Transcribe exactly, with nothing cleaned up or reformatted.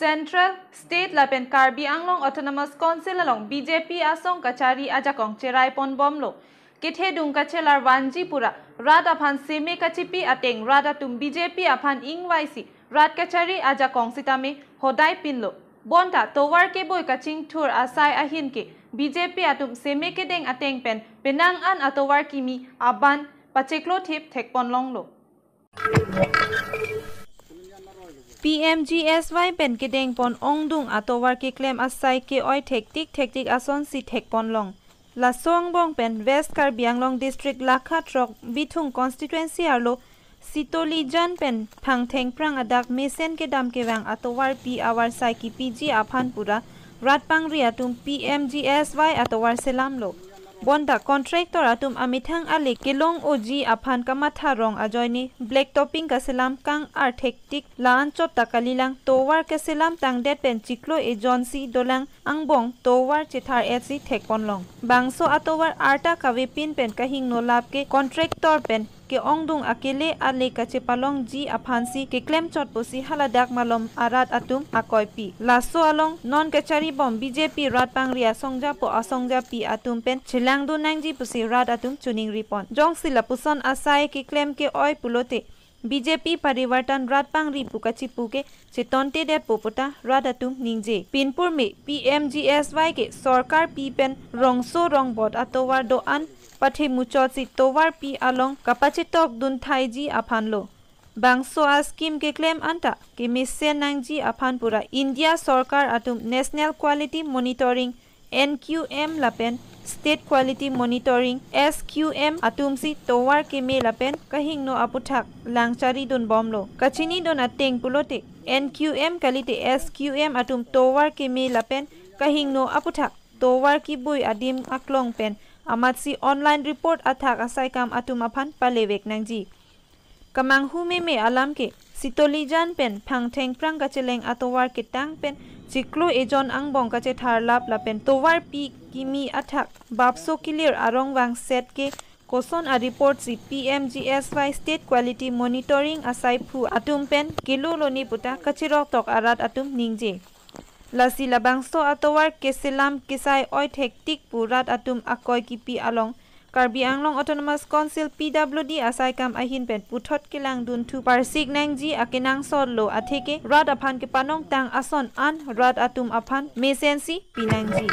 Central, State lapen Karbi Anglong Autonomous Council along B J P asong kachari ajakong cherai ponbomlo. Kethedung kachelar vanji pura rat aphan seme kachipi ateng rat atum B J P aphan ingvaisi rat kachari ajakong sitame hodai pinlo. Bonta tovar keboi kachingthur asai ahin ke B J P atum seme kedeng ateng pen penang an atovar kimi aban pacheklo thip thekponlonglo. P M G S Y pen kedengpon ongdung atovar keklem asai ke-oi thektik thektik asonsi thekponlong. Laso angbong pen West Karbi Anglong District Lakha throk Bithung Constituency arlo Sitolijan pen Phangthengphrang adak mesen kedam kevang atovarpi avarsai kipiji aphan pura rat pangri atum P M G S Y atovar selamlo. Bonta contractor atum amethang ale kelong oji aphan kamatha rong ajoine black topping kaselam kang-ar thektik la-anchot ta kalilang, tovar keselam tangdet pen chiklo ejonsi dolang angbong tovar chethar-etsi thekponlong. Bangso atovar arta kavepin pen kahingno lap ke contractor pen ke-ongdung akele ale kachepalongji aphansi keklemchot pusi haladak malom arat atum akoipi. Laso along non kacharibom B J P rat pangri asongjapo asongjapi atum pen chelangdun nangji pusi rat atum choningripon. Jongsi lapuson asai keklem ke-oi pulote B J P parivartan rat pangri pu kachipu ke chetongtedetpo puta rat atum ningje. Pinpur me P M G S Y ke sorkar pi pen rongso rongbot atovar do-an pathemuchotsi tovarpi along kapachetokdun thaiji aphanlo. Bangso a-scheme keklem anta kemesen nangji aphan pura India sorkar atum National Quality Monitoring, N Q M, lapen State Quality Monitoring, S Q M, atumsi tovar keme lapen kahingno aputhak langcharidunbomlo. Kachinidun ateng pulote N Q M kalite S Q M atum tovar keme lapen kahingno aputhak tovar keboi adim aklong pen amatsi online report athak asaikam atum aphan palevek nangji. Kamanghu meme alam ke Sitolijan pen Phangthengphrang kacheleng atovar ketang pen chiklo ejon angbong kachetharlap lapen tovarpi kimi athak bapso kelir arong vangset ke koson a-report si P M G S Y State Quality Monitoring asaiphu atum pen kelolone puta kachiroktok arat atum ningje. Lasi labangso atovar keselam kesai oi thektik pu rat atum akoi kipi along Karbi Anglong Autonomous Council, P W D, asaikam ahin pen puthot kelangdunthu parsik nangji akenangsotlo, atheke rat aphan kepanongtang ason an rat atum aphan mesensi pinangji.